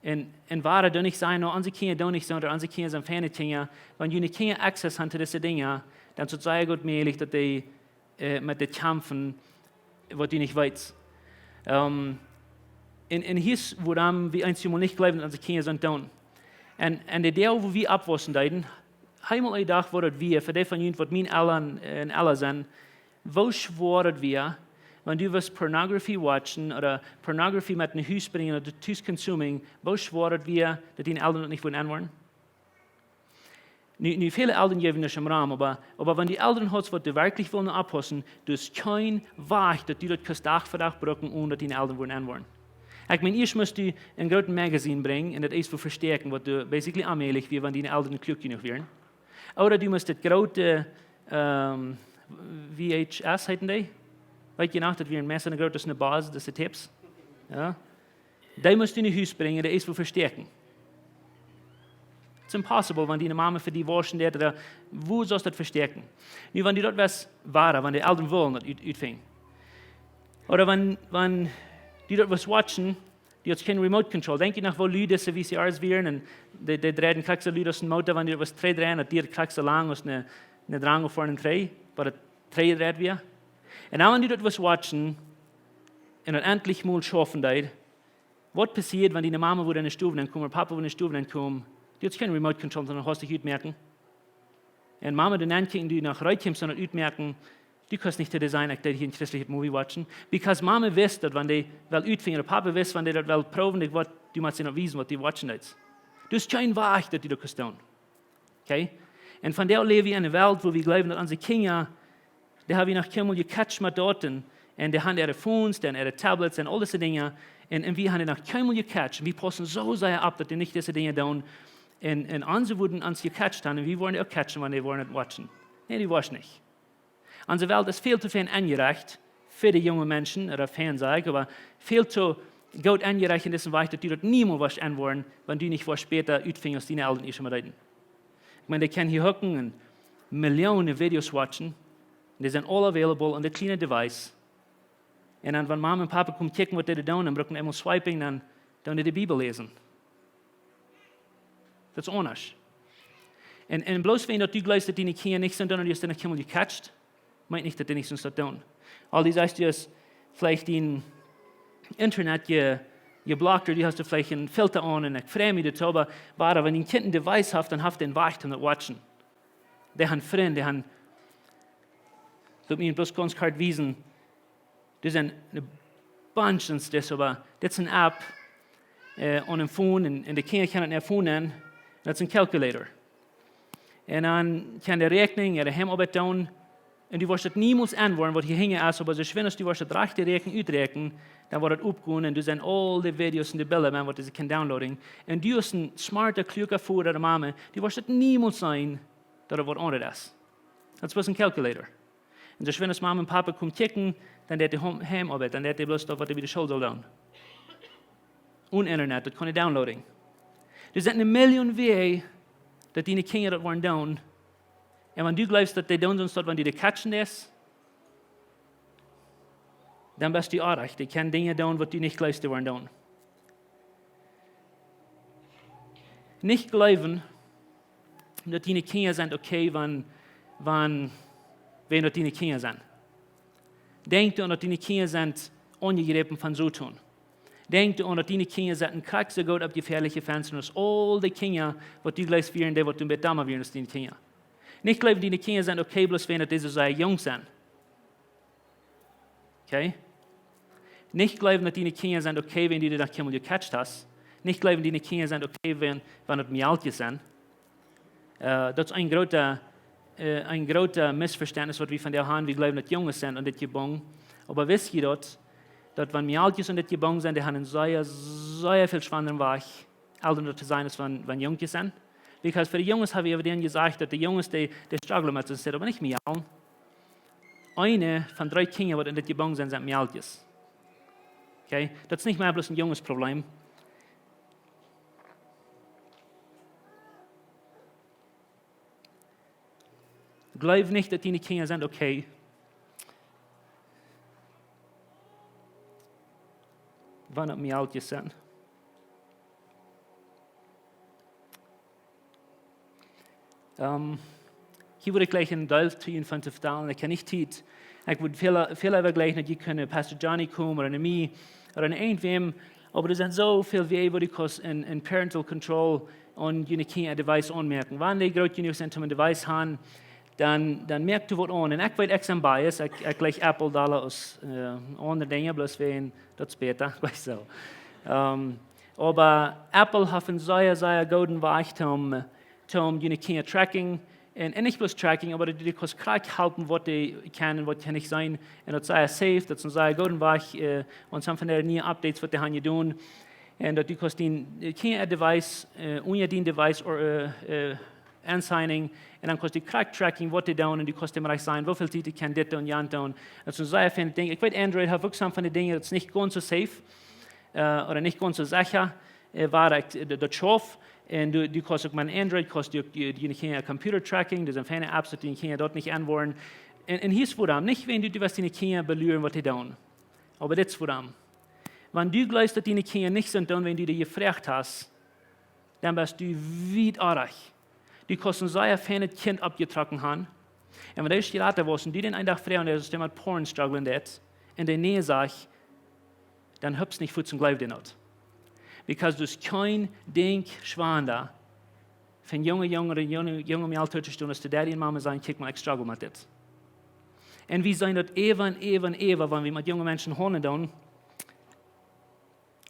Un, un wua dee nich sajen, no, onse Kjinja doonen nich soo, ooda onse Kjinja sent feine Kjinja. Wan june Kjinja access haben to dise Dinja, dan es daut sea goot mäajlich, daut dee, äh, met dit kjamfen, waut du nich weetst. Ähm, un, un hia es, wuarom wie eenjemol nich jleewen, daut onse Kjinja sent doonen. Un, un de Deel, wua wie oppwaussen deeden, eemol een Dach wort daut wia, fa dee von junt, waut mien Elren, äh, en Elren sent, woo schwoa daut wia, wan du wurscht Pornografie watchen ooda Pornografie met no Hus brinjen ooda tus consuming, woo schwoa daut wia, daut diene Elren daut nich wudden enwoaren. Nu, nu, väle Elren jäwen daut em Rum, oba, oba wan dee Elren haben, waut doa werkjlich wellen oppaussen, daut es kjeen Wajch, daut du daut kaust Dach fa Dach brucken, onen daut diene Elren wudden enwoaren. Ekj meen, ieescht must du een grootet Magazine brinjen un daut ieescht wua vestäakjen, waut doa basically onmäajlich wia, wan diene Elren kluak jenuach wieren. Ooda du must daut groote, ähm, V H S heeten dee? Weet jie noch, daut wia een Mess un een groote Bas, daut de Tapes. Jo. Dee must du no Hus brinjen, dee ieescht wua vestäakjen. It's impossible, wan diene Mama fa die wauschen deed, ooda wua saust daut vestäakjen? Nu, wan du daut wurscht woaren, wan de Elren wullen daut ut-, utfinjen. Ooda wan, wan du daut wurscht watchen, du hast kjeen Remote Control. Denkj jie noch, woo lud dise V C Rs wieren? Un dee, dee dreiden krakjt soo lud aus een Motor, wan du daut wurscht trigjdreien, daut dieed krakjt soo lang aus een, een Drang fa een Trigj, waut daut trigjjedreit wia. Un dan, wan du daut wurscht watchen, un daut entlich mol schaufen deed, waut passieed, wan diene Mama wudd enne Stow nenkomen, ooda Papa wudd enne Stow nenkomen? Du hast kjeen Remote Control, sonda haust die utmoaken. Un Mama, du nenkjikjen, du noch rut kjeemst, sonda utmoaken, du kaust nich to dee sajen, ekj deed hia een christlichet Movie watchen. Because Mama wist, daut wan dee well utfinjen, ooda Papa wist, wan dee daut well proowen, dee wudd, du must am daut wiesen, waut du watchen deist. Du hast kjeen Wajch, daut du daut kaust doonen. Okay? Un vondoag läw wie en eene Welt, wua wie jleewen, daut onse Kjinja, dee hab wie noch kjeenmol jecatcht met daut, un, un dee haben äare Phones, dee haben äare Tablets un aul dise Dinja. Un, un wie haben dee noch kjeenmol jecatcht. Un wie paussen soo sea opp, daut dee nich dise Dinja doonen. Un, un onse wudden ons jecatcht haben, un wie wudden uk catchen, wan dee wudden daut watchen. Nä, dee wudd nich. Onse Welt es väl too fein enjerecht fa de junge Menschen, ooda fein, saj ekj, oba väl too goot enjerecht en disen Wajch, daut du daut niemols wurscht enwoaren, wan du nich wurscht späta utfinjen, aus diene Elren ieescht emol deeden. Ekj meen, dee kjennen hia hucken un Millionen Videos watchen. Dee sent all available on daut kjliene Device. Un dan, wan Mama un Papa komen kjikjen, waut dee doonen, un brucken emol swiping, dan Doonen dee de Bibel läsen. Daut es aundasch. Un, un bloos wäajen daut du jleefst, daut diene Kjinja nich sent, dan hast du noch kjeenmol gecatcht, meent nich, daut dee nich sent daut doonen. Aul dee sajchst, du hast veleicht dien Internet je, jeblockt, ooda du hast veleicht een Filter aun un ekj frei mie daut, oba, oba wan een Kjint een Device haft, dan haft dee een Wajch om daut to watchen. Dee haben Frind, dee haben, daut mie bloos gaunz kort wiesen, doa sent een bunch sent dit, oba dit es een App, äh, aun een Phone, un, un de Kjinja kjennen daut Phone nämen, un daut es een Calculator. Un dan kaun dee räakjnen, jo, de Heimoabeit doonen, un du woascht daut niemols enwoaren, waut hia hinjen es, oba soo schwind aus du woascht daut rajchte Räakjnen uträakjnen, dan woat daut oppgonen, un doa sent aul de Videos un de Bilda, waut dee kjennen downloaden. Un du aus een smarta, kluaka Voda ooda Mame, du woascht daut niemols seenen, daut et waut aundret es. Daut es bloos een Calculator. Un soo schwind aus Mama un Papa komen kjikjen, dan deit dee Hom-, Heimoabeit, dan deit dee bloos daut, waut dee bie de School saul doonen. Onen Internet, daut kaun dee downloaden. Doa sent eene Million Wäaj, daut diene Kjinja daut woaren doonen. Un wan du jleefst, daut dee doonen sent, daut wan dee dee catchen es, dan best du oajch. Dee kjennen Dinja doonen, waut du nich jleefst, dee woaren doonen. Nich jleewen, daut diene Kjinja sent okay, wan, wan, wäajen daut diene Kjinja sent. Denkj doaraun, daut diene Kjinja sent aunjegräpen von Soton. Denkj doaraun, daut diene Kjinja sent krakjt soo goot opp jefäaliche Fensta aus aul de Kjinja, waut du jleefst wieren, dee waut doa bät dumma wieren aus diene Kjinja. Nich jleewen, diene Kjinja sent okay, bloos wäajen daut dee soo sea junk sent. Okay? Nich jleewen, daut diene Kjinja sent okay, wan du dee noch kjeenmol gecatcht hast. Nich jleewen, diene Kjinja sent okay, wan, wan et Mejälkjes sent. Äh, daut es een groota, äh, een groota Missvestentnis, waut wie vondoag haben. Wie jleewen, daut Junges sent aun dit jebungen. Oba wist jie daut, daut wan Mejälkjes aun dit jebungen sent, dee haben een sea, sea väl schwoaren Wajch, Elren to sennen, aus wan, wan Junges sent? Because fa de Junges hab wie äwa dän jesajcht, daut de Junges, dee, dee strugglen met sikj, oba nich Mejalen. Eent von dree Kjinja, waut aun dit jebungen sent, sent Mejälkjes. Okay? Daut es nich mea bloos een Jungesproblem. Jleew nich, daut diene Kjinja sent okay, wan et Mejälkjes sent. Ähm, hia wudd ekj jlikj een Deel to junt von to vetalen. Ekj hab nich Tiet. Ekj wudd väl, väl äwajlikjen, daut jie kjennen Pastor Johnny komen ooda no mie ooda no irjentwäm. Oba doa sent soo väl Wäaj, woo du kaust en, en parental control aun june Kjinja äa Device aunmoaken. Wan dee groot jenuach sent om een Device to haben, dan, dan moak doa waut aun. Un ekj weet, ekj sie biased, ekj, ekj jlikj Apple dolla aus, äh, aundre Dinja, bloos wäajen daut es bäta, ekj weet soo. Ähm, oba Apple haft een sea, sea gooden Wajch om, om june Kjinja tracking, un, un nich bloos tracking, oba dee, dee kaust krakjt halpen, waut dee kjennen un waut dee nich seenen. Un daut es sea safe, daut es een sea gooden Wajch, äh, un sent von de niee Updates, waut dee haben jedonen. Un daut du kaust dien, äh, Kjinja äa Device, äh, unja dien Device, ooda, äh, äh, aunseenen. Un dan kaust du krakjt tracking, waut dee doonen, un du kaust dee rajcht sajen, woo väl Tiet dee kjennen dit doonen, jant doonen. Daut es een sea feinet Dinkj. Ekj weet, Android haft uk sent von de Dinja, daut es nich gaunz soo safe, äh, ooda nich gaunz soo secha, äh, woo ekj, äh, daut schauft. Un du, du kaust uk met Android, kaust du uk, du, du, diene Kjinja Computer Tracking, doa sent feine Apps, daut diene Kjinja daut nich enwoaren. Un, un hia es wuarom, nich wäajen du, du west diene Kjinja beluren, waut dee doonen. Oba dit es wuarom. Wan du jleefst, daut diene Kjinja nich sent doonen, wäajen du dee jefroacht hast, dan best du wiet oajch. Du kaust een sea feinet Kjint oppjetrocken haben. Un wan dee es jrata woaren, un du dän eenen Dach froagst, un dee es met Porn strugglen deit, un dee nä sajcht, dan hups nich fuaz un jleew dän nich. Because doa es kjeen Dinkj schwanda fa een junga, junga, junga, junga Mejal to stonen, aus to Daddy un Mama sajen, kjikj mol, ekj struggle met dit. Un wie seenen daut äwa un äwa un äwa, wan wie met junge Menschen haundlen doonen,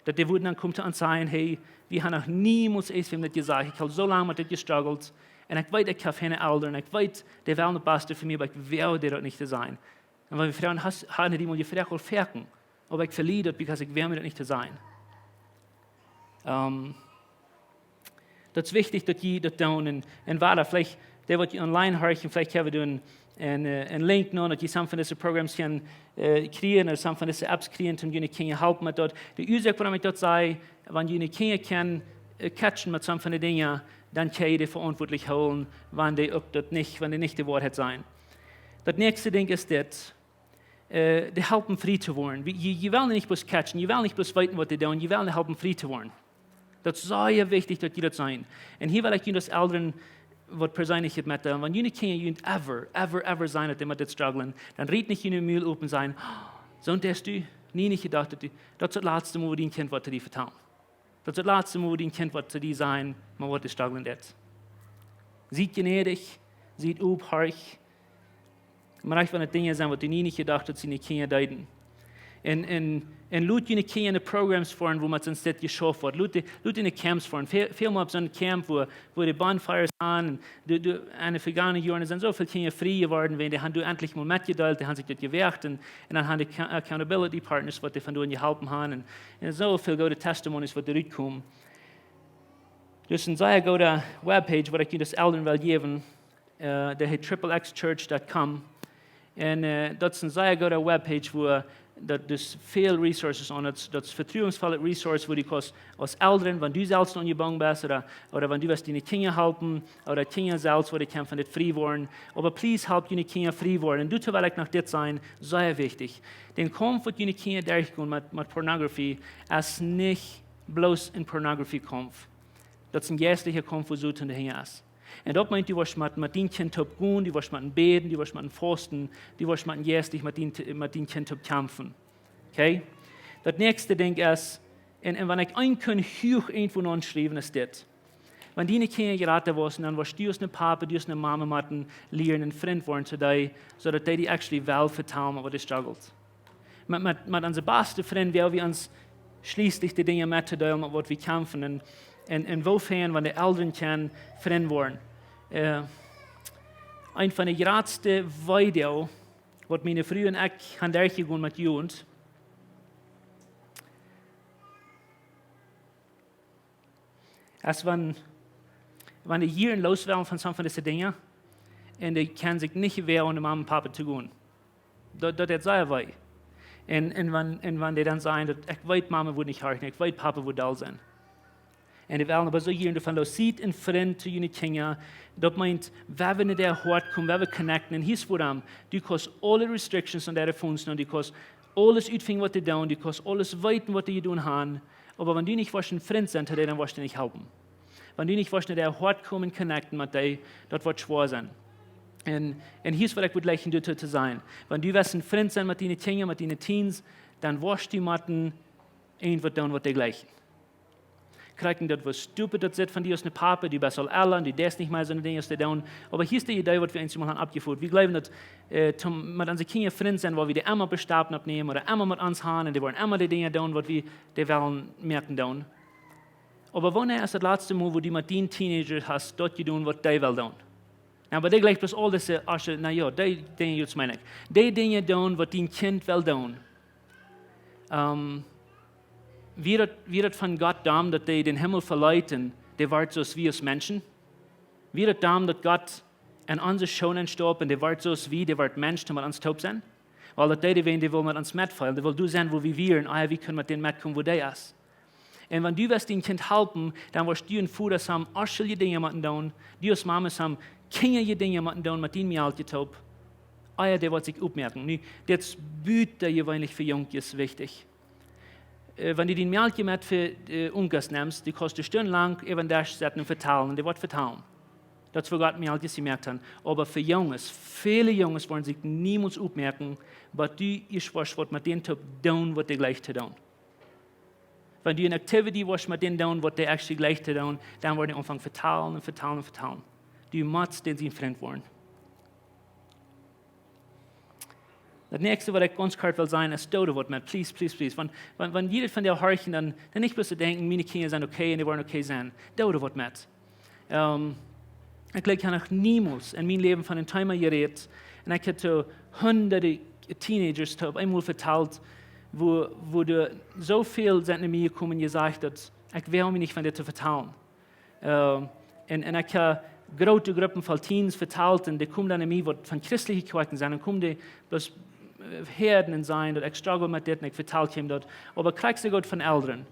daut dee wudden dan komen to ons sajen, hey, wie haben noch niemols eent wäm dit jesajcht. Ekj hab soo lang met dit jestruggelt. Un ekj weet, ekj hab feine Elren. Un ekj weet, dee wellen daut baste fa mie, oba ekj woag daut nich to sajen. Un wan wie froagen, hast, hast du die mol jefroagt, aul foaken? Oba ekj velia daut, because ekj woag mie daut nich to sajen. Ähm, daut es wichtich, daut jie daut doonen. Un, un wada, veleicht, dee waut jie online horchen, veleicht kjenn wie doonen een, äh, een Link no, daut jie some von dise Programs kjennen, äh, kjrieen, ooda some von dise Apps kjrieen, om june Kjinja halpen met daut. De Uasoak, wuarom ekj daut saj, wan june Kjinja kjennen, äh, catchen met some von de Dinja, dan kjenn jie dee veauntwuatlich hoolen, wan dee uk daut nich, wan dee nich de Woarheit sajen. Daut näakjste Dinkj es dit. äh, dee halpen frie to woaren. Wie, jie, jie wellen nich bloos catchen, jie wellen nich bloos weeten, waut dee doonen, jie wellen dee halpen frie to woaren. Daut es sea wichtich, daut jie daut seenen. Un hia well ekj junt aus Elren waut Perseenlichet metdeelen. Wan june Kjinja junt ever, ever, ever seenen, daut dee met dit strugglen, dan riet nich june Mul op un sajen: "Oh, soo deist du, nie nich jedocht, daut du, daut es daut latste Mol, wua dien Kjint waut to die vetalen. Daut es daut latste Mol, wua dien Kjint waut to die sajen, mau waut dee strugglen deit." Siet jnädich, siet op, horcht. Mau rajcht wan daut Dinja sent, waut du nie nich jedocht hast, daut june Kjinja deeden. Un, un, un lot june Kjinja en de Programs foaren, wua met soont jeschaft woat. Lot dee, lot dee en de Camps foaren. Väl, väl mol opp soon Camp, wua, wua dee bonfires han, un doa, doa, enne vegane Joaren sent soo väl Kjinja frie jeworden, wiels dee han doa endlich mol metjedeelt, dee han sikj daut jewoagt, un, un dan han dee Acca-, Accountability Partners, waut dee von doa jeholpen han, un, un soo väl goode Testimonies, waut doa rutkomen. Daut es eene sea goode Webpage, waut ekj junt aus Elren well jäwen. Äh, dee heet triple x church dot com. Un, äh, daut es eene sea goode Webpage, wua daut doa väl Resources aun, daut, daut es vetruensvolle Resource, wua du kaust aus Elren, wan du selfst aunjebungen best, ooda, ooda wan du west diene Kjinja halpen, ooda Kjinja selfst, wua dee kjennen von dit frie woaren. Oba please, halpt june Kjinja frie woaren. Un doatoo well ekj noch dit sajen, sea wichtich. Dän Kaumf, waut june Kjinja derchgonen met, met Pornografie, es nich bloos een Pornografie-Kaumf. Daut es een jeistlicha Kaumf, wua Soton doahinja es. Un daut meent, du woascht met, met dien Kjint toop gonen, du woascht met am bäden, du woascht met am fausten, du woascht met am jeistlich met dien, met dien Kjint toop kjamfen. Okay? Daut näakjste Dinkj es, un, un wan ekj een kunn huach irjentwua aunschriewen, es dit. Wan diene Kjinja jrata woaren, dan woascht du aus een Papa, du aus eene Mama motten lieren, een Frint woaren to dee, soo daut dee die actually well vetalen, waut dee struggelt. Met, met, met onse baste Frind woa wie ons schlieslich de Dinja mettodeelen, met waut wie kjamfen. Un, un, un woo fein, wan de Elren kjennen Frind woaren. Äh, een von de jratste Weedoag, waut miene Fru un ekj han derchjegonen met Jugend, es wan, wan de Jieren loos wellen von soone von dise Dinja, un dee kjennen sikj nich wäa onen Mama un Papa to gonen. Daut, daut deit sea wee. Un, un wan, un wan dee dan sajen, daut: "Ekj weet, Mama woat nich horchen, ekj weet, Papa woat doll sennen." Un dee wellen oba soo jieren doavon loos. Siet een Frint to june Kjinja. Daut meent, wua wie no äa Hoat komen, wua wie connecten. Un hia es wuarom, du kaust aule restrictions aun äare Phones nämen, du kaust aules utfinjen, waut dee doonen, du kaust aules weeten, waut dee jedonen han. Oba wan du nich woascht een Frint sennen to dee, dan woascht du nich halpen. Wan du nich woascht no äa Hoat komen, connecten met dee, daut woat schwoa sennen. Un, un hia es waut ekj wudd jleichen doatoo to sajen. Wan du west een Frint sennen met diene Kjinja, met diene Teens, dan woascht du motten irjentwaut doonen, waut dee jleichen. Krakjt daut, woo stupid daut sitt von die aus een Papa, du best aul ella un du deist nich mea soone Dinja aus dee doonen. Oba hia es de Idee, waut wie eemol han oppjefoot. Wie jleewen daut, äh, toom, met onse Kjinja Frind sennen, wua wie dee emma bestapen oppnämen ooda emma met ons han un dee woaren emma de Dinja doonen, waut wie dee wellen moaken doonen. Oba wanea es daut latste Mol, wua du met diene Teenager hast daut jedonen, waut dee well doonen? Nu, oba dee jlikjt bloos aul dise, aus je, na jo, dee Dinja, daut meen ekj. Dee Dinja doonen, waut dien Kjint well doonen. Ähm, wia daut, wia daut von Gott dan, daut dee dän Himmel veleet un dee wort soo aus wie aus Menschen? Wia daut dan, daut Gott en onse Schoonen staup un dee wort soo aus wie, dee wort Mensch, toom met ons toop sennen? Wiels daut deed dee, wiels dee wull met ons metfeelen, dee wull doa sennen, wua wie wieren, ea wie kunnen met dän metkomen, wua dee es. Un wan du west dien Kjint halpen, dan woascht du een Voda sennen, oschulje Dinja motten doonen, du aus Mama sennen, kjinjaje Dinja motten doonen met dien Mejal toop. Ea dee woat sikj oppmoaken. Nu, dit es butajeweenlich fa Junkjes wichtich. Äh, wan du dien Mejal met fa, äh, Unkas nemst, du kaust de Stund lang äwa dän Desch setten un vetalen, un dee woat vetalen. Daut es woo Gott Mejalkjes jemoakt haft. Oba fa Junges, väle Junges woaren sikj niemols oppmoaken, waut du ieescht woascht waut met dän toop doonen, waut dee jleicht to doonen. Wan du eene Activity woascht met dän doonen, waut dee actually jleicht to doonen, dan woaren dee aunfangen vetalen un vetalen un vetalen. Du motst dän sien Frint woaren. Daut näakjste, waut ekj gaunz kort well sajen, es: Doo doa waut met, please, please, please. Wan, wan, wan jie dit von dee horchen, dan, dan nich bloos denkjen, miene Kjinja sent okay un dee woaren okay sennen. Doo doa waut met. Ähm, ekj jlikj, ekj hab noch niemols en mien Läwen von een Thema jerät. Un ekj hab to hundade Teenagers to opp eemol vetalt, wua, wua doa soo väl sent no mie jekomen un jesajcht, daut ekj woag mie nich von dit to vetalen. Ähm, un, un ekj hab groote Gruppen von Teens vetalt un dee komen dan no mie, waut von christelje Kjoakjen sent, un komen dee bloos, äh, hieren un sajen, daut ekj struggle met dit un ekj vetal an daut. Oba krakjt soo goot von Elren.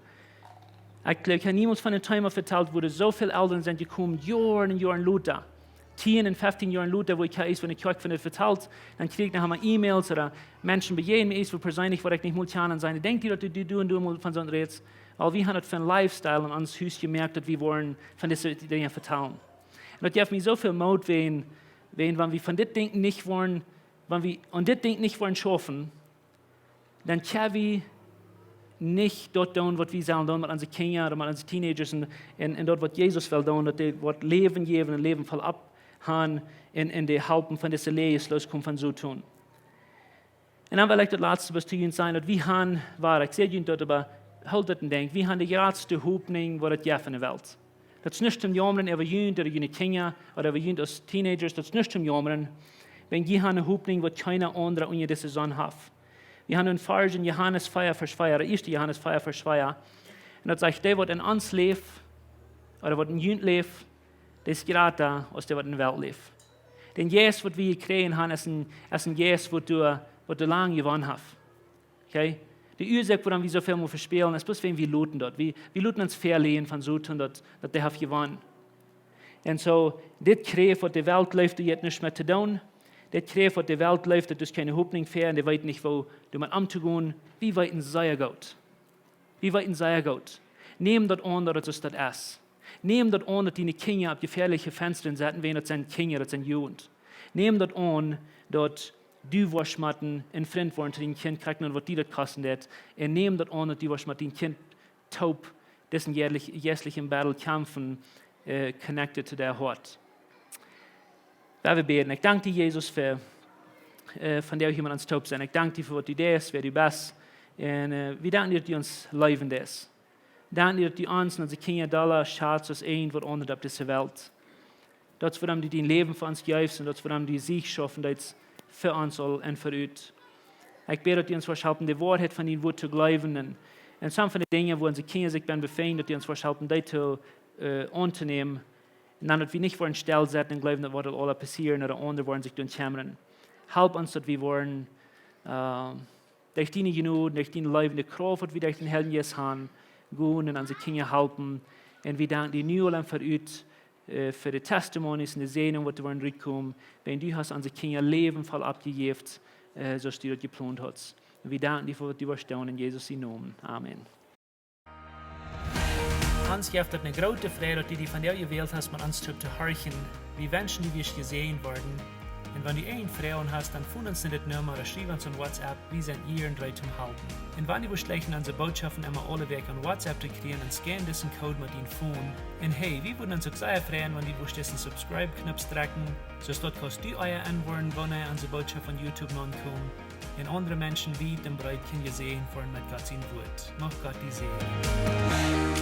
Ekj jlikj, ekj hab niemols von een Thema vetalt, wua doa soo väl Elren sent jekomen, Joaren un Joaren lota. tieen un feftieen Joa lota, wua ekj hia es, wan ekj kjikj von dit vetalt, dan kjrie ekj noch emma E-Mails ooda Menschen bejäajnen mie es, wua perseenlich, waut ekj nich mol kjanen, un sajen: "Denkjst du, daut du, du un du mol von soont rätst?" Wiels wie haben daut fa een Lifestyle en ons Hus jemoakt, daut wie woaren von dise Dinja vetalen. Un daut jeft mie soo väl Moot, wan, wan, wan wie von dit Dinkj nich woaren, wan wie aun dit Dinkj nich woaren schaufen, dan kjenn wie nich daut doonen, waut wie sellen doonen met onse Kjinja ooda met onse Teenagers un, un, un daut, waut Jesus well doonen, daut dee woat Läwen jäwen un Läwen voll opp haben un, un dee halpen von dise Läajes loskomen von Soton. Un dan well ekj daut latste bloos to junt sajen, daut wie haben, wua, ekj saj junt daut, oba hoolt daut en Denkj, wie haben de jratste Hopninj, waut et jeft en de Welt. Daut es nuscht toom jaumren äwa junt ooda june Kjinja ooda äwa junt aus Teenagers, daut es nuscht toom jaumren. Wan jie haben eene Hopninj, waut kjeena aundra unja dise Sonn haft. Wie haben een Varsch en Johanes vea, Varsch vea, de ieeschte Johanes vea, Varsch vea. Un daut sajcht: "Dee, waut en ons läft, ooda waut en junt läft, dee es jrata aus dee, waut en de Welt läft." Dän Jeist, waut wie jekjräajen haben, es een, es een Jeist, waut doa, waut doa lang jewonnen haft. Okay? De Uasoak, wuarom wie soo väl mol vespälen, es bloos, wan wie loten daut. Wie, wie loten ons veläajen von Soton, daut, daut dee haft jewonnen. Un soo, dit Kjräft, waut de Welt läft, dee haft nuscht mea to doonen. Dit Kjräft, waut de Welt läft, daut es kjeene Hopninj fa, un dee weeten nich, woo doamet omtogonen. Wie weeten sea goot. Wie weeten sea goot. Näm daut aun, daut et soo es. Näm daut aun, daut diene Kjinja opp jefäaliche Fenstren setten, wan daut sent Kjinja, daut sent Jugend. Näm daut aun, daut du woascht motten een Frint woaren to dien Kjint, krakjt no waut die daut kosten deit. Un näm daut aun, daut du woascht met dien Kjint toop disen jeistlich-, jeistlichen Battle kjamfen, äh, connected to their heart. Lot ons bäden. Ekj dank die, Jesus, fa, äh, von dee hia met ons toop sennen. Ekj dank die fa waut du deist, wäa du best. Un, äh, wie danken die, daut du ons läwen deist. Dank die, daut du ons un onse Kjinja dolla schazt aus irjent waut aundret opp dise Welt. Daut es wuarom du dien Läwen fa ons jeefst un daut es wuarom du Sieg schaufen deist fa ons aul un fa ut. Ekj bäd, daut du ons woascht halpen, de Woarheit von dien Wuat to jleewen un, un soone von de Dinja, wua onse Kjinja sikj bie befinjen, daut du ons woascht halpen, dee to, äh, auntonämen. Un dan, daut wie nich woaren stell setten un jleewen, daut woat aul aules passieren ooda aundre woaren sikj doarom kjemren. Halp ons, daut wie woaren, äh, derch diene Jnod, derch diene Leew, de Krauft, waut wie derch dän Heiljen Jeist haben, gonen un onse Kjinja halpen. Un wie danken die nu aul un fa ut, äh, fa de Testimonies un de Säajnunk, waut doa woaren rutkomen, wan du hast onse Kjinja Läwen voll aufjejäft, äh, soo aus du daut jeplont hast. Un wie danken die fa waut du woascht doonen, en Jesus sienen Nomen. Amen. Ons jeft daut eene groote Freid, daut du die vondoag jewält hast, met ons toop to horchen. Wie wenschen, du woascht jesäajent woaren. Un wan du eene Froag hast, dan foon ons no dit Numma ooda schriew ons en WhatsApp. Wie sent hia un reed toom halpen. Un wan du woascht jleichen onse Bootschoften emma aule Wäakj en WhatsApp to kjrieen, dan scan disen Code met dien Phone. Un hey, wie wudden ons uk sea freien, wan du woascht disen Subscribe-Knoop drekjen, soo daut kaust du ea enwoaren, wanea onse Bootschoft von YouTube nopp komen. Un aundre Menschen wiet un breet kjennen jesäajent woaren met Gott sien Wuat. Mucht Gott die säajnen.